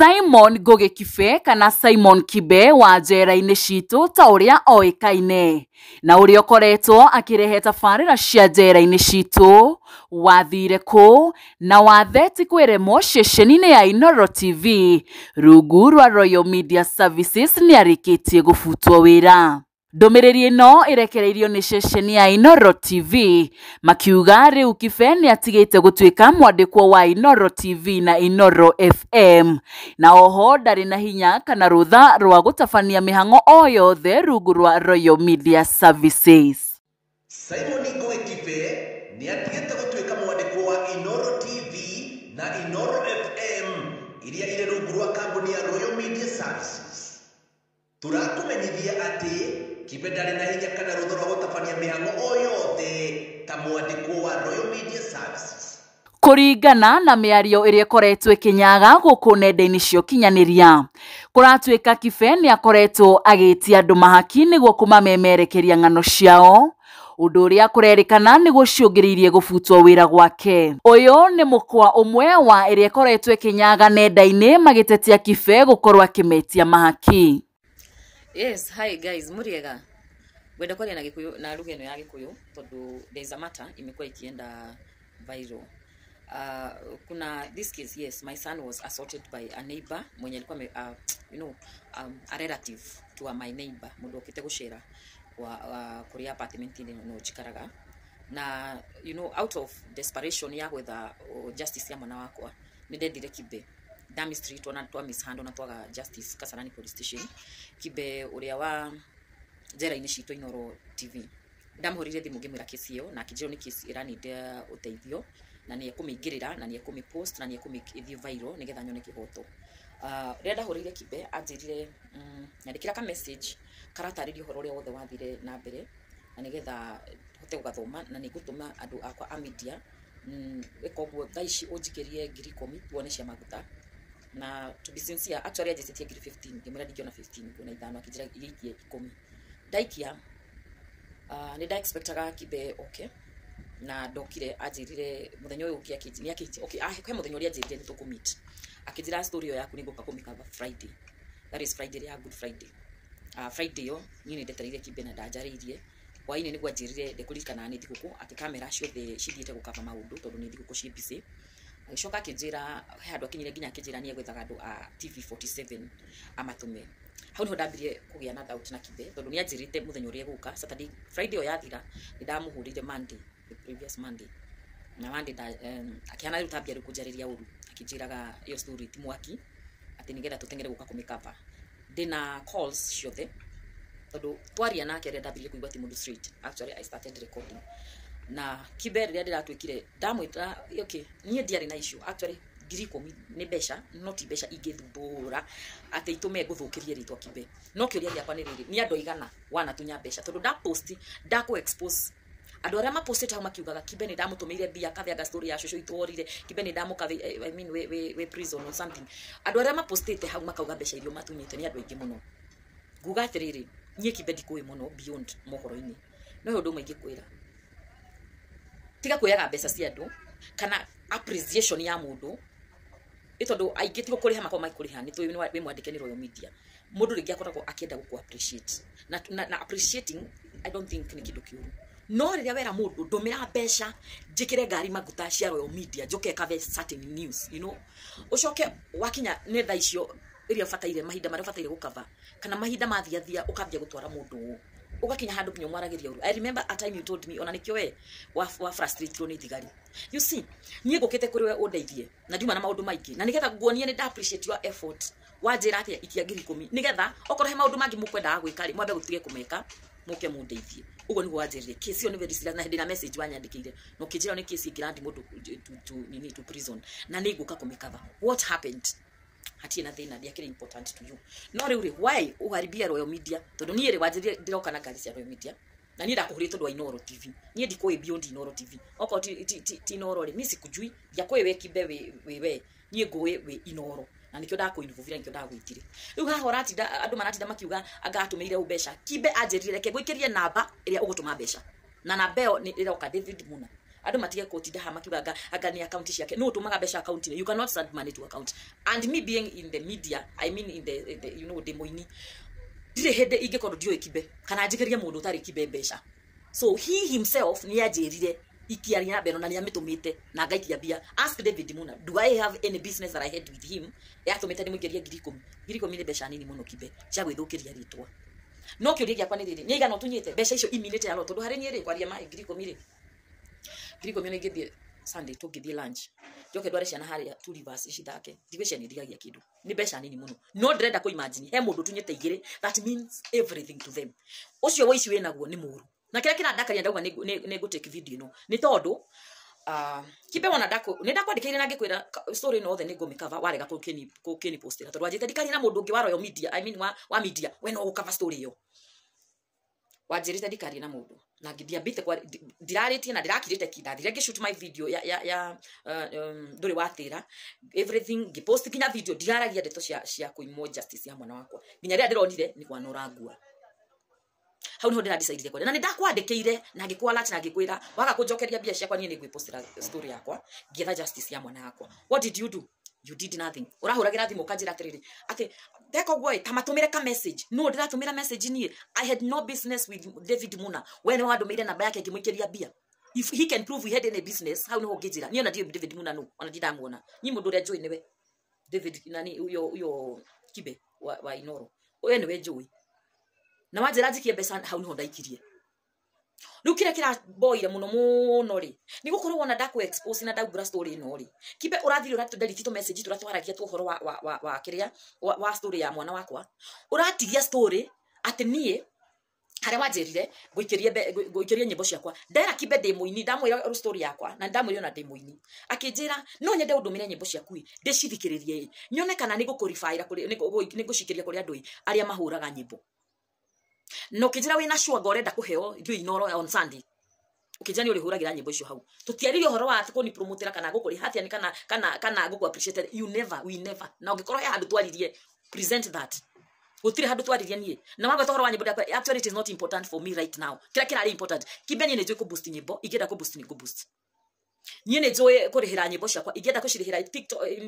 Simon Ngugi Kibe kana Simon Kibe wa njera-inĩ citũ ta ũrĩa oĩkaine na ũrĩa ũkoretwo akĩrehe tabarĩra cia njera-inĩ citũ wathire kũ na watheti kwĩremwo ceceni-inĩ ya Inooro TV rungu rwa Royal Media Services nĩarĩkĩtie gũbutwo wĩra. Ndũmĩrĩri ĩno ĩrekereirio nĩ ceceni ya Inooro TV makiuga rĩu Kibe nĩatigĩte gũtuĩka mwandĩkwo wa Inooro TV na Inooro FM na oho ndarĩ na hinya kana rũtha rwa gũtabania mĩhang'o o yothe rungu rwa Royal Media Services. Simon Ngugi Kibe nĩatigĩte gũtuĩka mwandĩkwo wa Inooro TV na Inooro FM iria irĩ rungu rwa kambuni ya Royal Media Services. Tũrakũmenyithia atĩ Kibe ndarĩ na hinya kana rũtha rwa gũtabania mĩhang'o o yothe ta mwandĩkwo wa Royal Media Services. Kũringana na mĩario ĩrĩa ĩkoretwo ĩkĩnyaga gũkũ nenda-inĩ cia ũkinyanĩria, kũratuĩka Kibe nĩakoretwo agĩtia andũ mahaki nĩguo kũmamemerekeria ng'ano ciao, ũndũ ũrĩa kũrerĩkana nĩguo cũngĩrĩirie gũbutwo wĩra gwake. Ũyũ nĩ mũkwa ũmwe wa ĩrĩa ĩkoretwo ĩkĩnyaga nenda-inĩ magĩtetia Kibe gũkorwo akĩmetia mahaki. Yes, hi guys, muriega. Ngwenda kwaria na Gikuyu na lugha ĩno ya Gikuyu tondu there is a matter imekuwa ikienda viral. Kuna this case, yes, my son was assaulted by a neighbor mwenye alikuwa a relative to my neighbor mundu okite gucera kwa kuria apartment ini no njikaraga na out of desperation ya gwetha justice ya mwana wakwa ni ndendire Kibe Dami Street ona twa mishandle na twaga justice Kasarani police station Kibe uria wa njera-inĩ citũ Inooro TV ndamũhũrĩire thimũ ngĩmwĩra kesi ĩyo na akĩnjĩra nĩ kesi ĩranĩnda ũteithio na nĩ ekũmĩingĩrĩra na nĩ ekũmĩpost na nĩ ekũmĩthiĩ viral nĩgetha nyone kĩhoto. Rĩrĩa ndahũrĩire Kibe anjĩrire nyandĩkĩra ka message karatarĩria ũhoro ũrĩa wothe wathire na mbere na nĩgetha hote gũgathoma na nĩngũtũma andũ akwa a media ĩka ũguo thaa ici ũnjikĩrie 10,000 tuone cia maguta. Na to be sincere actually anjĩtĩtie 15,000 ngĩmwĩra ndingĩona 15 nguona 5 akĩnjĩra ikie 10 ndaikia. Nĩ nda expectaga Kibe okay na ndokire anjĩrire mũthenya ũyũ ũngĩ akĩnjĩra okay he mũthenya ũrĩa anjĩrire nĩ tũkũmeet akĩnjĩra story ĩyo yaku nĩ ngũka kũmĩcover Friday, that is Friday ya Good Friday. Friday ĩyo niĩ nĩ ndetereire Kibe na ndanjarĩirie hwaĩ-inĩ nĩguo anjĩrire ndekũririkana nĩ thigũkũ atĩ kamera ciothe cithiĩte gũkaba maũndũ tondũ nĩ thigũkũ ciĩ busy. Agĩcoka akĩnjĩra he handũ akinyire nginya akĩnjĩra nĩ egwethaga andũ a TV47 amatũme. Hau niho ndambirie kũgĩa na doubt na Kibe tondũ nĩ anjĩrĩte mũthenya ũrĩa egũka Saturday Friday ĩyo yathira nĩ ndamũhũrĩire Monday, the previous Monday na Monday akĩhana rĩu tambia rĩu kũnjarĩria ũru akĩnjĩraga ĩyo story ti mwaki atĩ nĩgetha tũteng'ere gũka kũmĩcover. Ndĩna calls ciothe tondũ twaria nake rĩrĩa ndambirie kũigua ti mũndũ straight, actually I started recording na Kibe rĩrĩa ndĩratuĩkire ndamwĩta okay niĩ ndiarĩ na issue actually 10,000 nĩ mbeca no ti mbeca ingĩthumbũra atĩ itũme ngũthũkĩrie rĩtwa Kibe. No kĩũria gĩakwa nĩ rĩrĩ, nĩ andũ aigana wanatunya mbeca tondũ ndapost ndakũ expose andũ arĩa mapostĩte hau makiugaga Kibe nĩ ndamũtũmĩire mbia akathĩanga story ya cũcũ witũ worire Kibe nĩ ndamũkathi I mean we prison or something. Andũ arĩa mapostĩte hau makauga mbeca iria matunyĩte nĩ andũ aingĩ mũno. Nguga atĩrĩrĩ, niĩ Kibe ndikũĩ mũno beyond mohoro-inĩ, no he ũndũ ũmwe ingĩkwĩra, tiga kuoyaga mbeca cia andũ kana appreciation ya mũndũ ĩ tondũ aingĩ tigo kũrĩha makoragwo makĩkũrĩha nĩ tũĩ wĩ mwandĩke nĩ Royal Media. Mũndũ rĩngĩ akoragwo akĩenda gũkũ appreciate na appreciating I don't think nĩ kĩndũ kĩũru, no rĩrĩa wera mũndũ ndũmĩra mbeca njĩkĩre ngari maguta cia Royal Media njoke cover certain news ũcoke wakinya nĩ thaa icio iria ũbataire mahinda marĩa ũbataire gũcover kana mahinda mathiathia ũkambia gũtwara mũndũ ũũ ũgakinya handũ nginya ũmwaragĩria ũru. I remember a time you told me ona nĩkĩo we wa frustrate nĩ thigari. You see, niĩ ngũkĩte kũrĩ we ũndeithie na ndiuma na maũndũ maingĩ na nĩgetha nguonie nĩ nda appreciate your effort wanjĩra atĩa ikia 10,000 nĩgetha okorwo he maũndũ mangĩ mũkwendaga gwĩka rĩ mwambe gũtige kũmeka mũke mũndeithie. Ũguo nĩguo wanjĩrire case ĩyo nĩ very serious na ndĩna message wanyandĩkĩire na ũkĩnjĩra nĩ case ĩngĩrandi mũndũ nini to prison na nĩ ngũka kũmĩcover. What happened? Hatirĩ na thĩna ndiakĩrĩ important to you. No rĩu rĩ why ũharibia Royal Media tondũ niĩ rĩ wanjĩrire ndĩroka na ngari cia Royal Media na niĩ ndakũhũrire tondũ wa Inooro TV. Niĩ ndikũĩ beyond Inooro TV. Okorwo ti Inooro rĩ, mi sikujui ndiakũĩ we Kibe wĩ we niĩ ngũĩ wĩ Inooro na nikio ndakuinvolvira nikio ndagwitire. Riu haha ũratinda andũ maratinda makiuga anga atũmĩire ũ mbeca. Kibe anjĩrire reke ngũikĩrie namba ĩrĩa ũgũtũma mbeca na namba ĩyo nĩ ĩroka David Muna. Andũ matige kũtinda haha makiuga anga nĩ account ciake. No ũtũmaga mbeca account-inĩ. You cannot send money to account. And me being in the media, I mean in the you know, ndĩ mũini, ndirĩ hĩndĩ ingĩkorwo ndiũĩ Kibe kana njikĩrie mũndũ ũtarĩ Kibe mbeca. So he himself nĩ anjĩrire ikiaria mbere na nĩ amĩtũmĩte na ngaikia mbia. Ask David Muna, do I have any business that I had with him? Yatũmĩte ndĩmũikĩrie 10,000. 10,000 nĩ mbeca nini mũno Kibe cia gwĩthũkĩria rĩtwa. No kĩũria gĩakwa nĩ rĩrĩ, nĩ igana ũtunyĩte mbeca icio iminĩte alo, tondũ harĩ niĩ rĩ, kwaria ma 10,000 rĩ, 10,000 nĩ ingĩthiĩ Sunday tũngĩthiĩ lunch, njoke ndware ciana harĩa Two Rivers cithake, ndigwĩciria nĩ ndigagia kĩndũ. Nĩ mbeca nini mũno, no ndĩrenda kũ imagine he mũndũ ũtunyĩte 2, that means everything to them. Ũcio wũici wĩnaguo nĩ mũru. Na kĩrĩa kĩrandakaria ndauga nĩ ngũ take video ĩno nĩ tondũ Kibe wona nĩ ndakwandĩkĩire na ngĩkwĩra story ĩno othe nĩ ngũmĩcover, warega kũkĩni postĩra tondũ wanjĩte ndikarie na mũndũ ũngĩ wa Royal Media, I mean wa media, we no gũcover story ĩyo. Wanjĩrĩte ndikarie na mũndũ na ndiambĩte ndirarĩtie na ndirakirĩte ki, ndathire ngĩ-shoot my video ya ndũrĩ watĩra everything, ngĩpost nginya video, ndiraragia ndeto cia kũimwo justice ya mwana wakwa nginya rĩrĩa ndĩronire nĩ kwanora ngua. Hau niho ndĩradecide kwaria na nĩ ndakwandĩkĩire na ngĩkũ alert na ngĩkwĩra waga kũnjokeria mbia ciakwa niĩ nĩ ngwĩpostĩra story yakwa ngĩetha justice ya mwana wakwa. What did you do? You did nothing. Ũrahũragĩra thimũ ũkanjĩra atĩrĩrĩ atĩ ndeka ũguo ĩ, ta matũmĩre ka message. No ndĩratũmĩra message niĩ. I had no business with David Muna. We nĩ wandũmĩire namba yake ngĩmũikĩria mbia. If he can prove we had any business, hau niho ũngĩnjĩra. Niĩ ona ndiũĩ David Muna nũ, ona ndindamuona. Niĩ mũndũ ũrĩa njũĩ nĩwe David nani uyo Kibe wa Inoro. Ũyũ nĩwe njũĩ. Na wanjĩra njikie mbeca hau niho ndaikirie. Rĩu kĩrĩa kĩramboire mũno mũno rĩ, nĩ gũkorwo wona ndakũ expose na ndaumbũra story ĩno rĩ, Kibe ũrathire ũratũ delete tũ message tũrĩa twaragia tu ũhoro wa kĩrĩa wa story ya mwana wakwa. Ũratigia story atĩ niĩ harĩa wanjĩrire ngũikĩrie nyĩmbo ciakwa. Ndera Kibe ndĩ mũini, ndamwĩra story yakwa na ndamwĩra ona ndĩ mũini. Akĩnjĩra no nyende ũndũmĩre nyĩmbo ciaku ĩ, ndĩcithikĩrĩrie ĩ, nyone kana nĩ ngũkũribaĩra kũrĩ, nĩ ngũcikĩria kũrĩ andũ ĩ arĩa mahũraga nyĩmbo. Na ũkĩnjĩra wĩna sure anga ũrenda kũheo ithuĩ Inoro on Sunday. Ũkĩnjĩra nĩ ũrĩhũragĩra nyĩmbo icio hau. Tũtiaririe ũhoro wa atĩ kũni promotera kana gũkũrĩha atĩa kana gũkũ appreciate. You never, we never. Na ũngĩkorwo he handũ twaririe, present that. Gũtirĩ handũ twaririe niĩ. Na wagweta ũhoro wa nyĩmbo ndakwa, actually it is not important for me right now. Kĩrĩa kĩrarĩ important, Kibe niĩ nĩ njũĩ kũ boost nyĩmbo, ingĩenda kũ boost nĩ ngũ boost. Niĩ nĩ njũĩ kũrĩhĩra nyĩmbo ciakwa, ingĩenda kũcirĩhĩra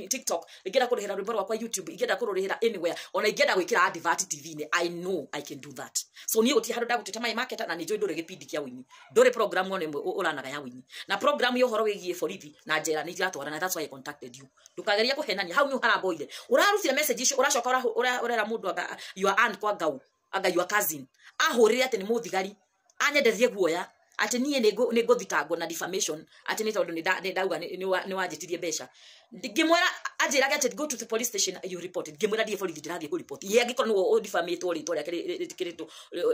TikTok, ingĩenda kũrĩhĩra rwĩmbo rwakwa YouTube, ingĩenda kũrũrĩhĩra anywhere, ona ingĩenda gwĩkĩra advert TV-inĩ, I know I can do that. So niĩ gũtirĩ handũ ndagũtuĩte my marketer, na nĩ njũĩ ndũrĩ gĩbindi kĩa ũini, ndũrĩ program ona ĩmwe ũranaga ya ũini, na program ya ũhoro wĩgiĩ borithi na njera nĩ iratwarana, that's why I contacted you. Ndũkagerie kũhenania, hau nĩ haramboire. Ũrarutire message icio, ũracoka ũrera mũndũ anga your aunt kwa ngau, anga your cousin, ahũrĩre atĩ nĩ mũthigari, anyenderie guoya atĩ niĩ nĩ ngũthitangwo na defamation atĩ nĩ tondũ nĩ ndauga nĩ wanjĩtirie mbeca. Ngĩmwĩra anjĩrage atĩ go to the police station you report it. Ngĩmwĩra ndiĩ borithi ndĩrathiĩ kũ report. Ye angĩkorwo nĩwe ũdifamitwo rĩtwa rĩake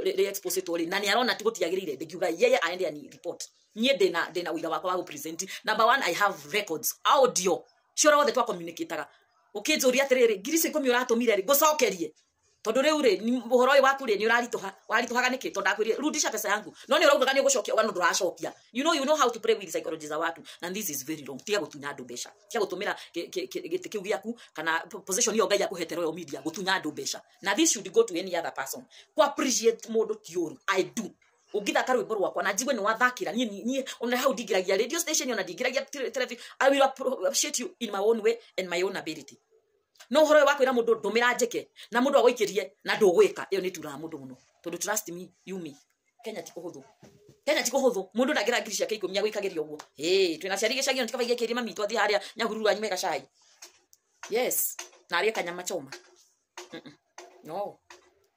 rĩ exposetwo rĩ, na nĩ arona ti gũtiagĩrĩire, ndingiuga yeye aende ani report. Niĩ ndĩna ũira wakwa wa gũ present. Number one, I have records, audio cio othe twa communicataga. Ũkĩnjũria atĩrĩrĩ, 10,000 ũratũmire rĩ, ngũcokerie. Tondũ rĩu rĩ, ũhoro ũyũ waku rĩ, nĩ ũraritũha. Waritũhaga nĩkĩ? Tondũ ndakwĩrire, rudisha pesa yangu. No nĩ ũraugaga nĩ ũgũcokia, ũga no ndũracokia. You know how to play with psychology za watu. And this is very wrong. Tiga gũtunya andũ mbeca. Tiga gũtũmĩra gĩtĩ kĩu gĩaku kana position ĩyo Ngai akũhete Royal Media gũtunya andũ mbeca. Na this should go to any other person. Ku appreciate mũndũ ti ũru. I do. Ũngĩthaka rwĩmbo rwakwa na njigue nĩ wathakĩra, niĩ ona hau ndingĩragia radio station, ona ndingĩragia television. I will appreciate you in my own way and my own ability. No ũhoro ũyũ wa kwĩra mũndũ ndũmĩra njĩke na mũndũ agũikĩrie na ndũgwĩka, ĩyo nĩ turaga mũndũ mũno. Tondũ trust me, you me, Kenya ti kũhũthũ. Kenya ti kũhũthũ. Mũndũ ndangĩra 10,000 agũikagĩria ũguo. Hĩ, twĩna aciari gĩcagi-inĩ tikaba igĩkĩrie mami twathiĩ harĩa Nyahururu anyue gacai. Yes, na arĩe kanyama choma. No,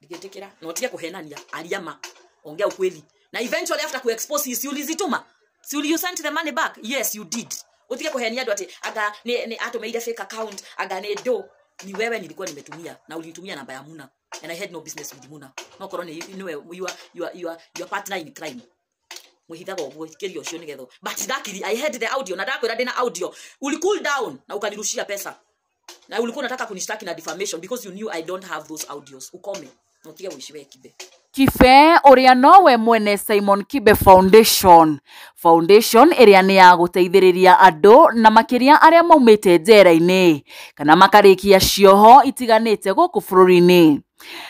ndingĩtĩkĩra. No ũtige kũhenania, aria ma. Ongea ukweli. Na eventually after ku-expose, si ulizituma? Si you sent the money back? Yes, you did. Utige kuhenia andũ atĩ anga nĩ atũmĩire fake account, anga nĩ ndo. Ni wewe nilikuwa nimetumia na ulinitumia namba ya Muna and I had no business with Muna. No korwo nĩ niwe you are partner in crime. Mwihithaga ũguo kĩrio ũcio nĩgetha. But ndakiri, I had the audio na ndakwĩra ndĩna audio. Uli cool down na ukanirushia pesa. Na ulikuwa unataka kunishtaki na defamation because you knew I don't have those audios. Ukome. Na utige ũici we Kibe. Kibe ũrĩa nowe mwene Simon Kibe Foundation, foundation ĩrĩa nĩ ya gũteithĩrĩria andũ na makĩria arĩa maumĩte njera-inĩ kana makarĩkia cioho itiganĩte gũkũ bũrũri-inĩ.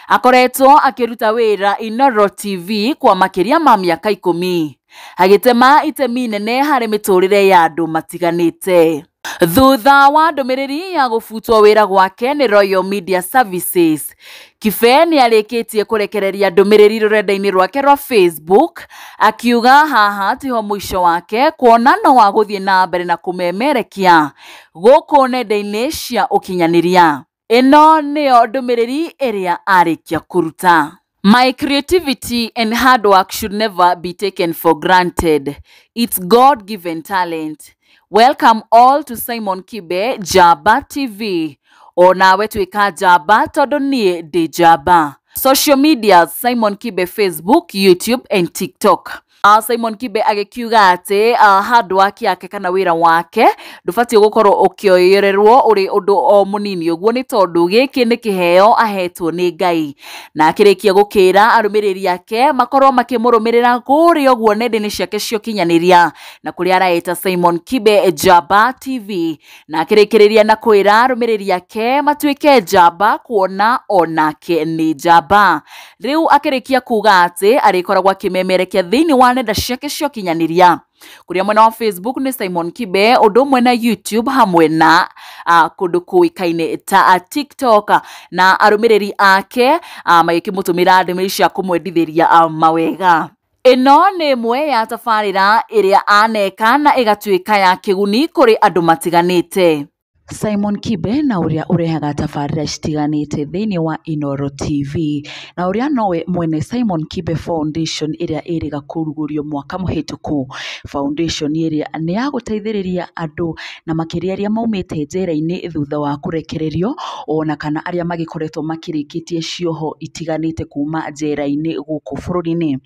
Akoretwo akĩruta wĩra Inooro TV kwa makĩria ma mĩaka 10, agĩtema itemi nene harĩ mĩtũrĩre ya andũ matiganĩte. Thutha wa ndũmĩrĩri ya gũbutwo wĩra gwake nĩ Royal Media Services, Kibe nĩ arĩkĩtie kũrekereria ndũmĩrĩri rũrenda-inĩ rwake rwa Facebook akiuga haha tiho mũico wake, kuona no agũthiĩ na mbere na kũmemerekia gũkũ nenda-inĩ cia ũkinyanĩria. Ĩno nĩyo ndũmĩrĩri ĩrĩa arĩkia kũruta. My creativity and hard work should never be taken for granted. It's God-given talent. Welcome all to Simon Kibe Njamba TV. Onawe tuĩka njamba tondũ niĩ ndĩ njamba. Social media Simon Kibe Facebook, YouTube and TikTok. Simon Kibe agĩkiuga atĩ hard work yake kana wĩra wake ndũbatiĩ gũkorwo ũkĩoyererwo ũrĩ ũndũ o mũnini ũguo, nĩ tondũ gĩkĩ nĩ kĩheo ahetwo nĩ Ngai. Na akĩrĩkia gũkĩra arũmĩrĩri ake makorwo makĩmũrũmĩrĩra kũrĩa ũguo nenda-inĩ ciake cia ũkinyanĩria na kũrĩa araĩta Simon Kibe Njamba TV. Na akĩrĩkĩrĩria na kwĩra arũmĩrĩri ake matuĩke njamba kuona onake nĩ njamba. Rĩu akĩrĩkia kuga atĩ arĩkoragwo akĩmemerekia thĩinĩ wa nenda ciake cia ũkinyanĩria kũrĩa mwena wa Facebook nĩ Simon Kibe, ũndũ ũmwe na YouTube hamwe na kũndũ kũĩkaine ta TikTok, na arũmĩrĩri ake magĩkĩmũtũmĩra ndũmĩrĩri cia kũmwendithĩria mawega. Ĩno nĩ ĩmwe ya tabarĩra ĩrĩa aneka na ĩgatuĩka ya kĩguni kũrĩ andũ matiganĩte. Simon Kibe na ũrĩa ũrehaga tabarĩra citiganĩte thĩinĩ wa Inooro TV na ũrĩa nowe mwene Simon Kibe Foundation ĩrĩa ĩrĩga kũrugũrio mwaka mũhĩtũku. Foundation ĩrĩa nĩ ya gũteithĩrĩria andũ na makĩria arĩa maumĩte njera-inĩ thutha wa kũrekererio, ona kana arĩa magĩkoretwo makĩrĩkĩtie cioho itiganĩte kuma njera-inĩ gũkũ bũrũri-inĩ.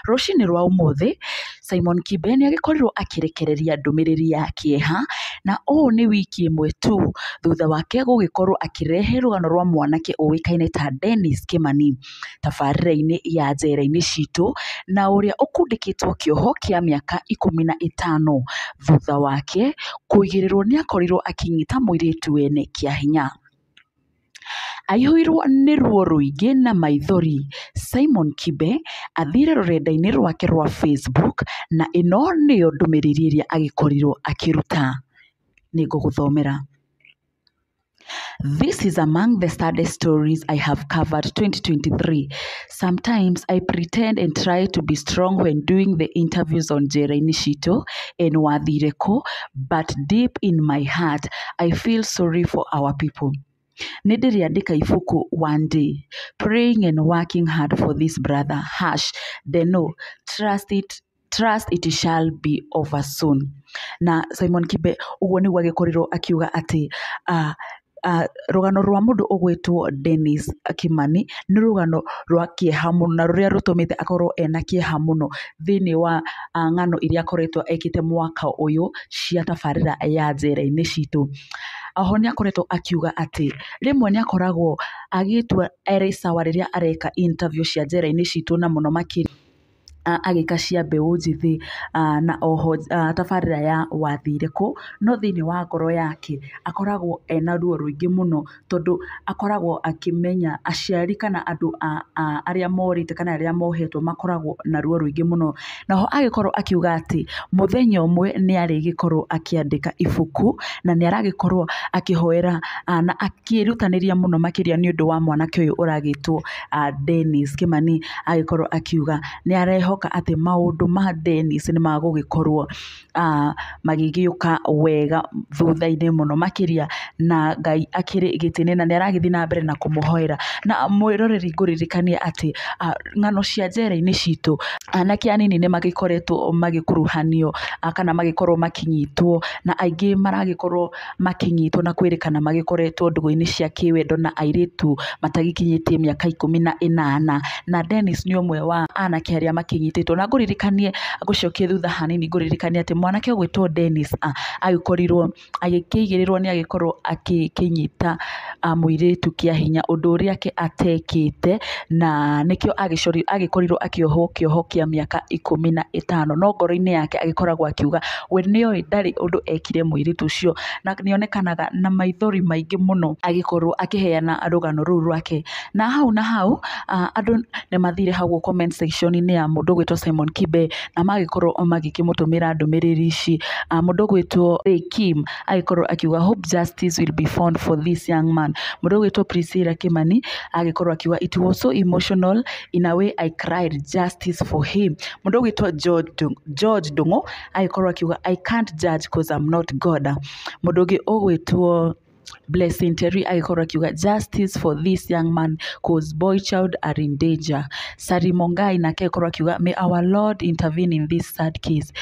Rũcinĩ rwa ũmũthĩ Simon Kibe nĩ agĩkorirwo akĩrekereria ndũmĩrĩri ya kĩeha, na ũũ nĩ wiki ĩmwe tu thutha wake gũgĩkorwo akĩrehe rũgano rwa mwanake ũĩkaine ta Dennis Kimani tabarĩra-inĩ ya njera-inĩ citũ, na ũrĩa ũkundĩkĩtwo kĩoho kĩa mĩaka 15 thutha wake kũigĩrĩrwo nĩ akorirwo akĩnyita mũirĩtu wene kĩa hinya. Aihũirwo nĩ ruo rũingĩ na maithori, Simon Kibe athire rũrenda-inĩ rwake rwa Facebook na ĩno nĩyo ndũmĩrĩri ĩrĩa agĩkorirwo akĩruta. Nĩngũgũthomera. This is among the saddest stories I have covered 2023. Sometimes I pretend and try to be strong when doing the interviews on Njera-inĩ Citũ and Wathire Kũ, but deep in my heart, I feel sorry for our people. Nĩndĩrĩandĩka ibuku one day, praying and working hard for this brother. #Deno, trust it shall be over soon. Na Simon Kibe ũguo nĩguo agĩkorirwo akiuga atĩ rũgano rwa mũndũ ũgwĩtwo Dennis Kimani nĩ rũgano rwa kĩeha mũno na rũrĩa rũtũmĩte akorwo ena kĩeha mũno thĩinĩ wa ng'ano iria akoretwo ekĩte mwaka ũyũ cia tabarĩra ya njera-inĩ citũ. Oho nĩ akoretwo akiuga atĩ rĩmwe nĩ akoragwo agĩtua erĩ sawa rĩrĩa areka interview cia njera-inĩ citũ na mũno makĩria agĩka cia mbeũ njĩthĩ na oho tabarĩra ya Wathire Kũ, no thĩinĩ wa ngoro yake akoragwo ena ruo rũingĩ mũno tondũ akoragwo akĩmenya aciari kana andũ arĩa morĩte kana arĩa mohetwo makoragwo na ruo rũingĩ mũno. Naho agĩkorwo akiuga atĩ mũthenya ũmwe nĩ arĩgĩkorwo akĩandĩka ibuku na nĩ aragĩkorwo akĩhoera na akĩĩrutanĩria mũno makĩria nĩ ũndũ wa mwanake ũyũ ũragĩtwo Dennis Kimani. Agĩkorwo akiuga nĩ arehoka atĩ maũndũ ma Dennis nĩ magũgĩkorwo magĩgĩũka wega thutha-inĩ mũno makĩria, na Ngai akĩrĩ gĩtĩ-inĩ na nĩ aragĩthiĩ na mbere na kũmũhoera. Na mwĩroreri ngũririkanie atĩ ng'ano cia njera-inĩ citũ anake anini nĩ magĩkoretwo magĩkuruhanio kana magĩkorwo makĩnyitwo, na aingĩ maragĩkorwo makĩnyitwo na kwĩrĩkana magĩkoretwo ndũgũ-inĩ cia kĩwendo na airĩtu matagĩkinyĩtie mĩaka 18, na Dennis nĩ ũmwe wa anake arĩa makĩnyitĩtwo. Akĩnyitĩtwo na ngũririkanie, ngũcokie thutha hanini, ngũririkanie atĩ mwanake ũgwĩtwo Dennis agĩkorirwo agĩkĩigĩrĩrwo nĩ agĩkorwo akĩnyita mũirĩtu kĩa hinya, ũndũ ũrĩa ke atekĩte, na nĩkĩo agĩkorirwo akĩohwo kĩoho kĩa mĩaka 15, no ngoro-inĩ yake agĩkoragwo akiuga we nĩoĩ ndarĩ ũndũ ekire mũirĩtu ũcio, na nĩonekanaga na maithori maingĩ mũno agĩkorwo akĩheana rũgano rũu rwake. Na hau na hau andũ nĩ mathire hau comment section-inĩ ya mũndũ ũgwĩtwo Simon Kibe na magĩkorwo magĩkĩmũtũmĩra ndũmĩrĩri ici. Mũndũ ũgwĩtwo Ray Kim agĩkorwo akiuga, "Hope justice will be found for this young man." Mũndũ ũgwĩtwo Priscilla Kimani agĩkorwo akiuga, "It was so emotional in a way, I cried. Justice for him." Mũndũ ũgwĩtwo George Ndung'u agĩkorwo akiuga, "I can't judge 'cause I'm not God." Mũndũ ũngĩ ũgwĩtwo Blessing Terry agĩkorwo akiuga, "Justice for this young man 'cause boy child are in danger." Sari Mongai nake agĩkorwo akiuga, "May our Lord intervene in this sad case.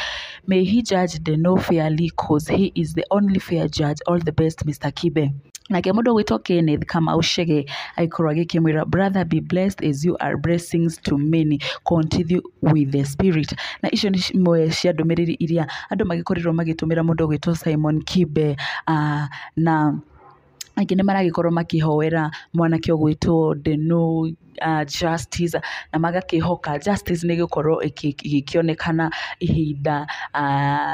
May he judge Deno fairly 'cause he is the only fair judge. All the best, Mr. Kibe." Nake mũndũ ũgwĩtwo Kenneth Kamau Chege agĩkorwo agĩkĩmwĩra, "Brother, be blessed as you are blessings to many. Continue with the spirit." Na icio nĩ imwe cia ndũmĩrĩri iria andũ magĩkorirwo magĩtũmĩra mũndũ ũgwĩtwo Simon Kibe, na aingĩ nĩ maragĩkorwo makĩhoera mwanake ũgwĩtwo Deno justice, na magakĩhoka justice nĩ ĩgũkorwo ĩgĩkĩonekana ihinda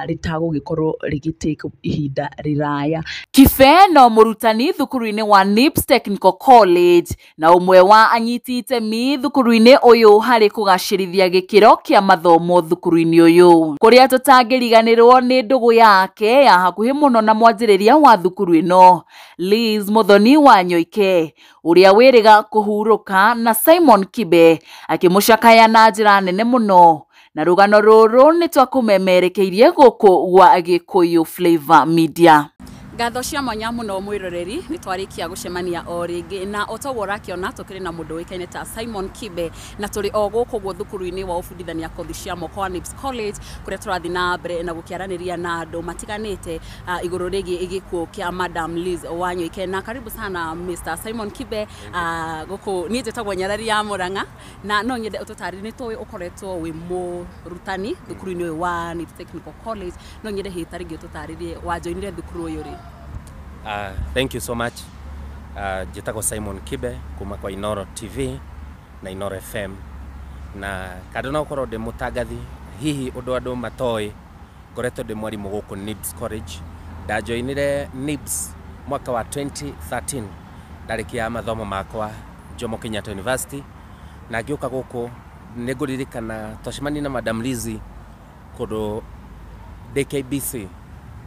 rĩtagũgĩkorwo rĩgĩ-take ihinda rĩraya. Kibe no mũrutani thukuru-inĩ wa NIBS Technical College na ũmwe wa anyiti itemi thukuru-inĩ ũyũ harĩ kũgacĩrithia gĩkĩro kĩa mathomo thukuru-inĩ ũyũ, kũrĩa tũtangĩriganĩrwo nĩ ndũgũ yake ya hakuhĩ mũno na mwanjĩrĩria wa thukuru ĩno, Liz Muthoni wa Nyoike, ũrĩa wĩrĩga kũhurũka na Simon Kibe akĩmũcakaya na njĩra nene mũno. Na rũgano rũrũ nĩ twakũmemerekeirie gũkũ gwa Gĩkũyũ Flavor Media. Ngatho cia mwanya mũno mwĩroreri, nĩ twarĩkia gũcemania o rĩngĩ, na o toguo ũrakĩona tũkĩrĩ na mũndũ ũĩkaine ta Simon Kibe, na tũrĩ o gũkũ guo thukuru-inĩ wa ũbundithania kothi cia moko wa NIBS College, kũrĩa tũrathiĩ na mbere na gũkĩaranĩria na andũ matiganĩte igũrũ rĩgiĩ gĩkuũ kĩa Madam Liz Wanyoike. Na karibu sana, Mr. Simon Kibe, gũkũ. Niĩ njĩtagwo Nyarari ya Mũrang'a, na no nyende ũtũtarĩrie, nĩ tũĩ ũkoretwo wĩ mũrutani thukuru-inĩ ũyũ wa NIBS Technical College, no nyende hihi ta rĩngĩ ũtũtarĩrie wajoinire thukuru ũyũ rĩ? Thank you so much. Njĩtagwo Simon Kibe kuma kwa Inoro TV na Inoro FM, na kando na gũkorwo ndĩ mũtangathi, hihi ũndũ andũ matoĩ, ngoretwo ndĩ mwarimũ gũkũ NIBS College. Ndajoinire NIBS mwaka wa 2013, ndarĩkia mathomo makwa Jomo Kenyatta University, na ngĩũka gũkũ. Nĩ ngũririkana twacemania na Madam Lizzy kũndũ ndĩ KBC,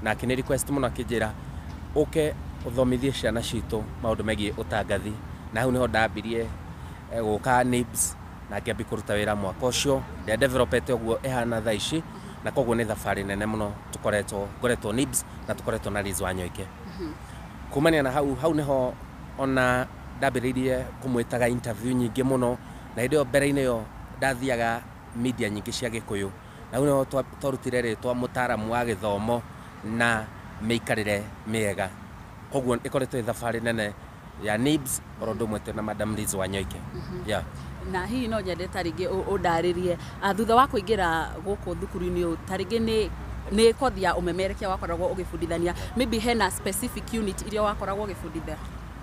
na akĩnĩ request mũno, akĩnjĩra ũke ũthomithie ciana citũ maũndũ megiĩ ũtangathi, na hau nĩho ndambirie gũka NIBS na ngĩambia kũruta wĩra mwaka ũcio ndĩa developete ũguo ĩhana thaa ici. Na koguo nĩ thabarĩ nene mũno tũkoretwo, ngoretwo NIBS na tũkoretwo na Liz Wanyoike. Kumania na hau, hau nĩho ona ndambĩrĩirie kũmwĩtaga interview nyingĩ mũno, na hĩndĩ ĩyo mbere-inĩ ĩyo ndathiaga media nyingĩ cia Gĩkũyũ, na hau nĩho twarutire rĩtwa mũtaaramu wa gĩthomo na mĩikarĩre mĩega. Koguo ĩkoretwo ĩ thabarĩ nene ya NIBS oro ũndũ ũmwe twĩna Madam Liz Wanyoike, yeah. Na hihi no nyende ta rĩngĩ ũndarĩrie, thutha wa kũingĩra gũkũ thukuru-inĩ ũyũ, ta rĩngĩ nĩ kothi ya ũmemerekia wakoragwo ũgĩbundithania, maybe hena specific unit iria wakoragwo ũgĩbundithia?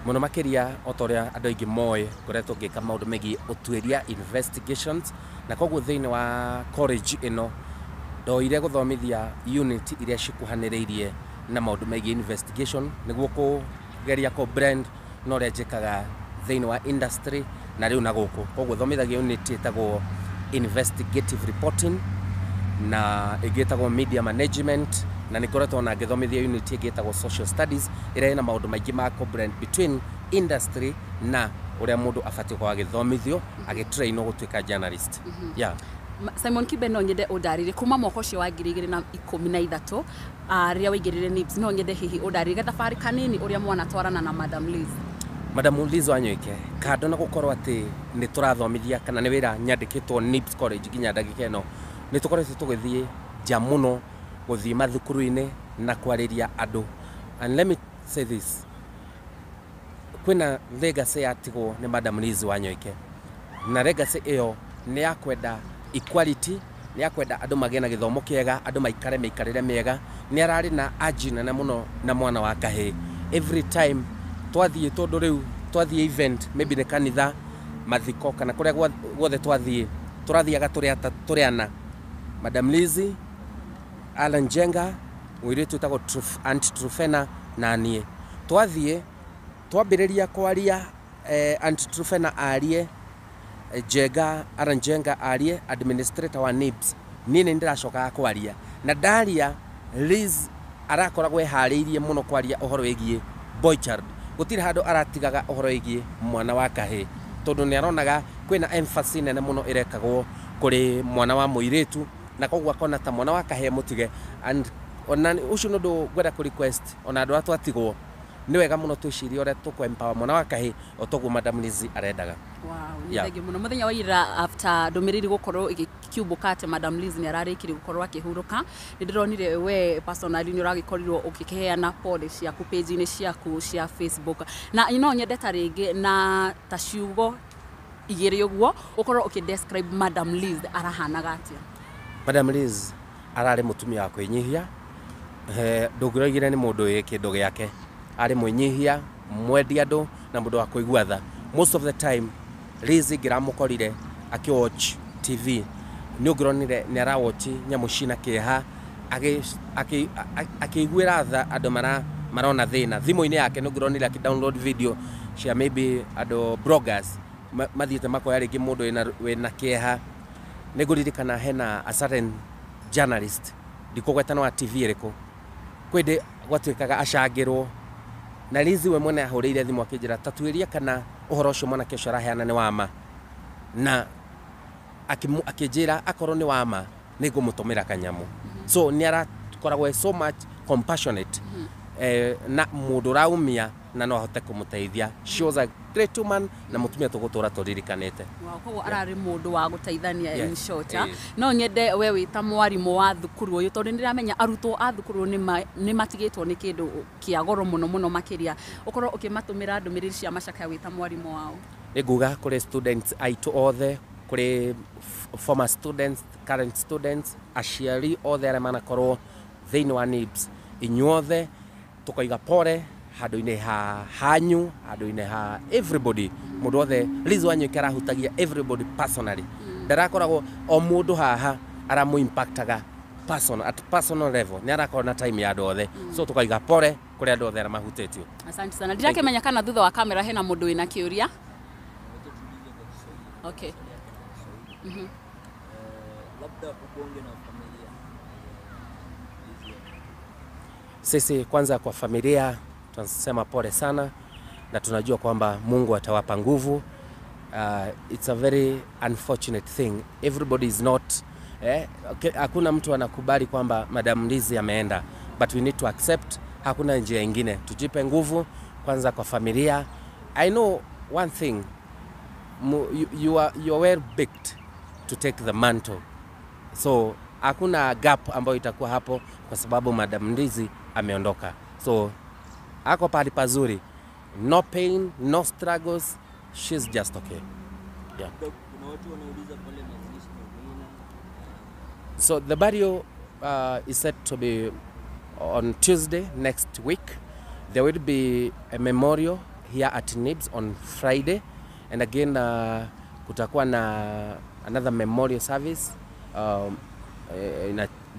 Mũno makĩria, o ta ũrĩa andũ aingĩ moĩ, ngoretwo ngĩka maũndũ megiĩ ũtuĩria, investigations, na koguo thĩinĩ wa college ĩno ndoire gũthomithia unit iria cikuhanĩrĩirie na maũndũ megiĩ investigation, nĩguo kũgeria kũ blend na ũrĩa njĩkaga thĩinĩ wa industry na rĩu na gũkũ. Koguo thomithagia unit ĩtagwo investigative reporting na ĩngĩ ĩtagwo media management, na nĩ ngoretwo na ngĩthomithia unit ĩngĩ ĩtagwo social studies, ĩrĩa ĩna maũndũ maingĩ ma kũ-blend between industry na ũrĩa mũndũ abatiĩ gũkorwo agĩthomithio, agĩtrainwo gũtuĩka journalist, yeah. Simon Kibe, no nyende ũndarĩrie kuma mwaka ũcio wa 2013, rĩrĩa waingĩrire NIBS, no nyende hihi ũndarĩrie gathabarĩ kanini ũrĩa mwanatwarana na Madam Liz. Madam Liz Wanyoike, kando na gũkorwo atĩ nĩ tũrathomithia kana nĩ wĩra nyandĩkĩtwo NIBS College nginya ndagĩka ĩno, nĩ tũkoretwo tũgĩthiĩ nja mũno, gũthiĩ mathukuru-inĩ na kwarĩria andũ. And let me say this, kwĩna legacy yatigwo nĩ Madam Liz Wanyoike, na legacy ĩyo nĩ ya kwenda equality, nĩ akwenda andũ magĩe na gĩthomo kĩega, andũ maikare mĩikarĩre mĩega. Nĩ ararĩ na urge nene mũno na mwana wa kahĩĩ. Every time twathiĩ, tondũ rĩu twathiĩ event, maybe nĩ kanitha, mathiko kana kũrĩa guothe twathiĩ, tũrathiaga tũrĩ ana: Madam Lizzy, Alan Njenga, mũirĩtu wĩtagwo Aunt Trufena na niĩ. Twathiĩ twambĩrĩria kwaria, Aunt Trufena arie, Njenga, Alan Njenga arie, administrator wa NIBS, niĩ nĩ ndĩracokaga kwaria. Na ndaria, Liz arakoragwo eharĩirie mũno kwaria ũhoro wĩgiĩ boy child. Gũtirĩ handũ aratigaga ũhoro wĩgiĩ mwana wa kahĩĩ, tondũ nĩ aronaga kwĩna emphasis nene mũno ĩrekagwo kũrĩ mwana wa mũirĩtu, na koguo akona ta mwana wa kahĩĩ mũtige. And ona ũcio nĩ ũndũ ngwenda kũ request ona andũ arĩa twatigwo, nĩ wega mũno twĩcirie ũrĩa tũkũ empower mwana wa kahĩĩ o toguo Madam Lizzy arendaga. Wow, nĩ thengiũ mũno. Mũthenya wa ira, after ndũmĩrĩri gũkorwo ĩgĩkiumbũka atĩ Madam Liz nĩ ararĩkirie gũkorwo akĩhurũka, nĩ ndĩronire we personally nĩ ũragĩkorirwo ũgĩkĩheana pole ciaku page-inĩ ciaku cia Facebook, na no nyende ta rĩngĩ na ta ciugo igĩrĩ ũguo ũkorwo ũkĩ describe Madam Liz arahanaga atĩa? Madam Liz ararĩ mũtumia wa kwĩnyihia. Ndũngĩroigire nĩ mũndũ wĩ kĩndũ gĩake. Arĩ mwĩnyihia, mwendi andũ na mũndũ wa kũigua tha. Most of the time Liz ngĩramũkorire akĩwatch TV, nĩ ũngĩronire nĩ arawatch nyamũ cina kĩeha, akĩiguĩra tha andũ marona thĩna. Thimũ-inĩ yake nĩ ũngĩronire akĩ download video cia maybe andũ bloggers mathiĩte makoya rĩngĩ mũndũ wĩna kĩeha. Nĩ ngũririkana hena a certain journalist, ndikũgweta nĩ wa TV ĩrĩkũ, kwĩndĩ gwatuĩkaga acangĩrwo, na Liz we mwene ahũrĩire thimũ akĩnjĩra ta tuĩria kana ũhoro ũcio mwanake ũcio araheana nĩ wa ma, na akĩnjĩra akorwo nĩ wa ma nĩ ngũmũtũmĩra kanyamũ. So nĩ arakoragwo so much compassionate, na mũndũ ũraumia na no ahote kũmũteithia. She was a great woman na mũtumia tũgũtũra tũririkanĩte. Wow, koguo ararĩ mũndũ wa gũteithania in short. No nyende we wĩ ta mwarimũ wa thukuru ũyũ, tondũ nĩndĩramenya arutwo a thukuru ũyũ nĩ matigĩtwo nĩ kĩndũ kĩa goro mũno mũno makĩria, ũkorwo ũkĩmatũmĩra ndũmĩrĩri cia macakaya wĩ ta mwarimũ wao. Nĩ nguga kũrĩ students aitũ othe, kũrĩ former students, current students, aciari othe arĩa manakorwo thĩinĩ wa NIBS, inyuothe tũkoiga pole handũ-inĩ ha hanyu, handũ-inĩ ha everybody. Mũndũ wothe Liz Wanyoike arahutagia everybody personally. Ndarakoragwo o mũndũ haha aramũ impactaga person at personal level, nĩ arakorwo na time ya andũ othe. So tũkaiga pole kũrĩ andũ othe arĩa mahutĩtio. Asante sana. Ndirakĩmenya kana thutha wa kamera hena mũndũ wĩna kĩũria. Okay. Labda ubonge na familia Lizzy. Sisi kwanza kwa familia tunasema pole sana, na tunajua kwamba Mungu atawapa nguvu. It's a very unfortunate thing. Everybody is not okay, hakuna mtu anakubali kwamba Madam Lizzy ameenda, but we need to accept, hakuna njia ingine. Tujipe nguvu kwanza kwa familia. I know one thing, you are well picked to take the mantle. So hakuna gap ambayo itakuwa hapo kwa sababu Madam Lizzy ameondoka. So ako pahali pazuri. No pain, no struggles, she's just okay. Yeah. Labda kuna watu wanauliza pale mazishi ni lini. So the burial is set to be on Tuesday next week. There will be a memorial here at NIBS on Friday. And again, kutakuwa na another memorial service.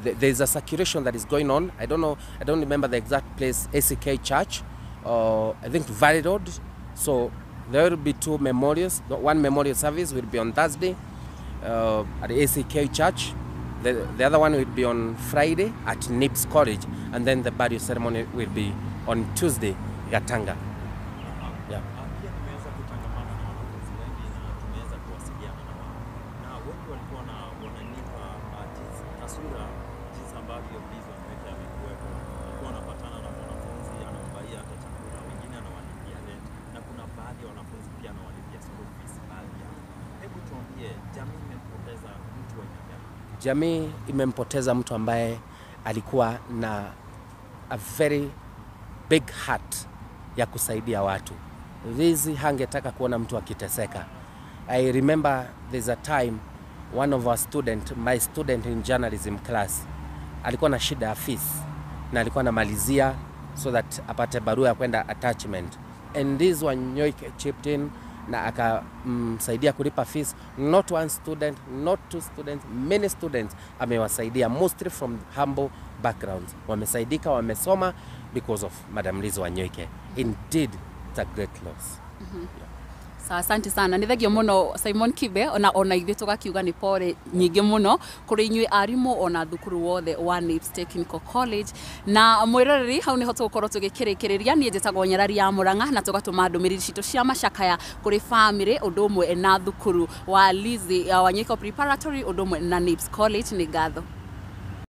There's a circulation that is going on. I don't know, I don't remember the exact place, ACK Church, or I think Valley Road. So there will be two memorials. The one memorial service will be on Thursday at the ACK Church. The other one will be on Friday at NIBS College, and then the burial ceremony will be on Tuesday, Gatanga. Yeah. Pia nimeweza kutangamana na wanafunzi wengi na tumeweza kuwasiliana na wao, na wengi walikuwa na wananipa taswira jinsi ambavyo Liz Wanyoike amekuwepo. Alikuwa anapatana na mwanafunzi anambaia hata chakula, wengine anawalipia rent, na kuna baadhi ya wanafunzi pia anawalipia school fees baadhi yao. Hebu tuambie, jamii imempoteza mtu wa aina gani? Jamii imempoteza mtu ambaye alikuwa na a very big heart ya kusaidia watu. Liz hangetaka kuona mtu akiteseka. I remember there's a time One of our student, my student in journalism class, alikuwa na shida ya fees na alikuwa anamalizia so that apate barua ya kwenda attachment, and this Wanyoike chipped in na akamsaidia kulipa fees. Not one student, not two students, many students amewasaidia, mostly from humble backgrounds. Wamesaidika, wamesoma because of Madam Liz Wanyoike. Indeed, it's a great loss. Sawa, asante sana, nä thengio må Simon Kibe. Ona ithuä tå gakiuga nä pore nyingä må no kå rä inyuä arimå ona thukuru wothe wa Napes Technical College. Na mwäroreri, hau nä ho tå gå korwo tå gä kä rä kä rä ria. Niä njä tagwo Nyarari ya Må rang'a, na tå gatå ma ndå mä rä ri citå cia macakaya kå rä bamä å ndå å mwe na thukuru wa Lizzie Wanyoike Preparatory, å ndå å mwe na Napes College. Nä ngatho.